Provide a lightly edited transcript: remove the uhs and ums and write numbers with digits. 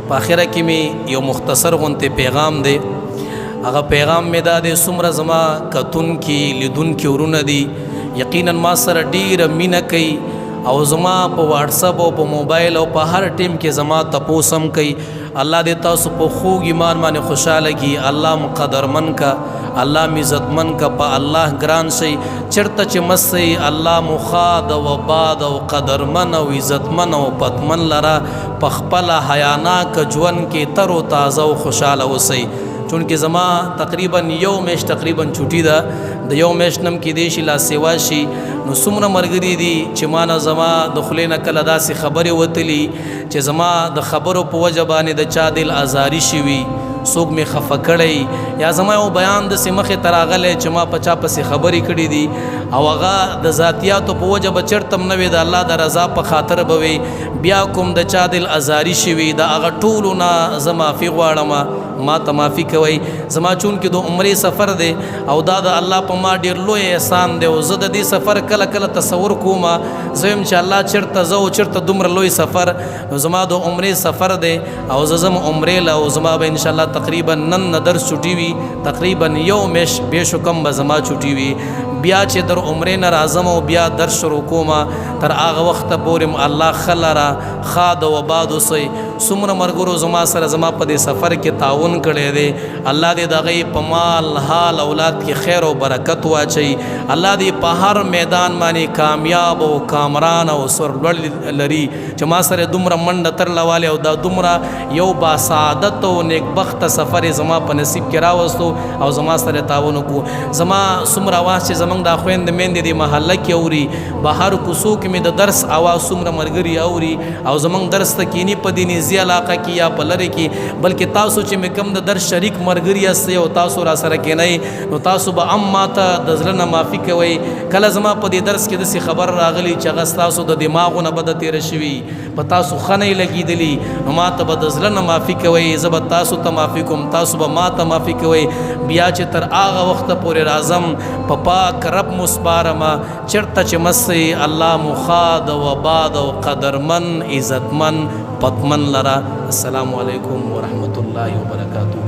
په اخره کې مې یو مختصر غونتې پیغام دی. هغه پیغام مې دا دی، څومره زما کتونکي لیدونکي ورونه دي، یقینا ما سره ډیره مینه کوي او زما په واتساپ او په موبایل او په هر ټیم کې زما تپوس هم کوي. الله دې تاسو په خوږ ایمان باندې خوشاله کړي. الله مو قدرمن کا، الله مو عزتمن کا، په الله ګران شئ. چرته چې مس شئ، الله مو ښاد او آباد او قدرمن او عزتمن او پتمن لره. په خپله حیاناک ژوند کې تر او تازه او خوشاله اوسئ. چونکه زما تقریبا یو میاشت تقریبا چوټي ده، د یو میاشت نم کې دی شي لا سیوا شي. نو څومره مرګري دي چې ما نه زما د خولې نه کله داسې خبرې وتلي چې زما د خبرو په وجه باندې د چا دل ازاري شوي، څوک مې خفه کړی، یا زما یو بیان داسې مخې ته راغلی چې ما په چا پسې خبرې کړې دي او هغه د ذاتیاتو په وجه به چېرته هم نه وي، د الله د رضا په خاطر به وي، بیا کوم د چا دل ازاري شوي، د هغه ټولو نه زه معافي غواړم. ما ته معافي کوئ. زما چونکې د عمرې سفر دی او دا د الله په ما ډېر لوی احسان دی او زه د دې سفر کله کله تصور کوم، زه وایم چې الله چېرته زه او چېرته دومره لوی سفر. نو زما د عمرې سفر دی او زه ځم عمرې له، او زما به انشاءالله تقریبا نن نه درس چوټي وي، تقریبا یو میاشت بېشو کم به زما چوټي وي. بیا چې در عمرې نه راځم او بیا درس شروع کوم، تر هغه وخته پورې م الله ښه لره، ښاد او آباد اوسئ. څومره ملګرو زما سره زما په دې سفر کې تعاون کړی دی، الله دې د هغوی په مال حال اولاد کې خیر او برکت واچوي. الله دې په هر میدان باندې کامیاب او کامران او سرلوړ لري چې ما سره دومره منډه ترله والې او دا دومره یو باسعادت او نیکبخته سفر یې زما په نصیب کې راوستو او زما سره تعاون وکړو. زما څومره اواز چې زمونږ دا خویندې میندې دې محله کې اوري، بهر کوڅو کې مې د درس اواز څومره ملګري اوري او زمونږ درس ته کینی په دې نږدې علاقه کې یا په لرې کې، بلکې تاسو چې مې کوم د درس شریک ملګري یاستئ او تاسو را سره کینئ، نو تاسو به هم ما ته د زړه نه معافي کوئ. کله زما په دې درس کې داسې خبر راغلی چې هغه ستاسو د دماغو نه بده تېره شوي، په تاسو ښه نه لګېدلي، نو ما ته به د زړه نه معافي کوئ. زه به تاسو ته معافي کوم، تاسو به ما ته معافي کوئ. بیا چې تر هغه وخته پورې راځم، په پاک رب مو سپارم. چېرته چې مسئ، الله مو ښاد او آباد او قدرمن، عزتمن، پتمن لره. السلام علیکم ورحمت الله وبرکاتو.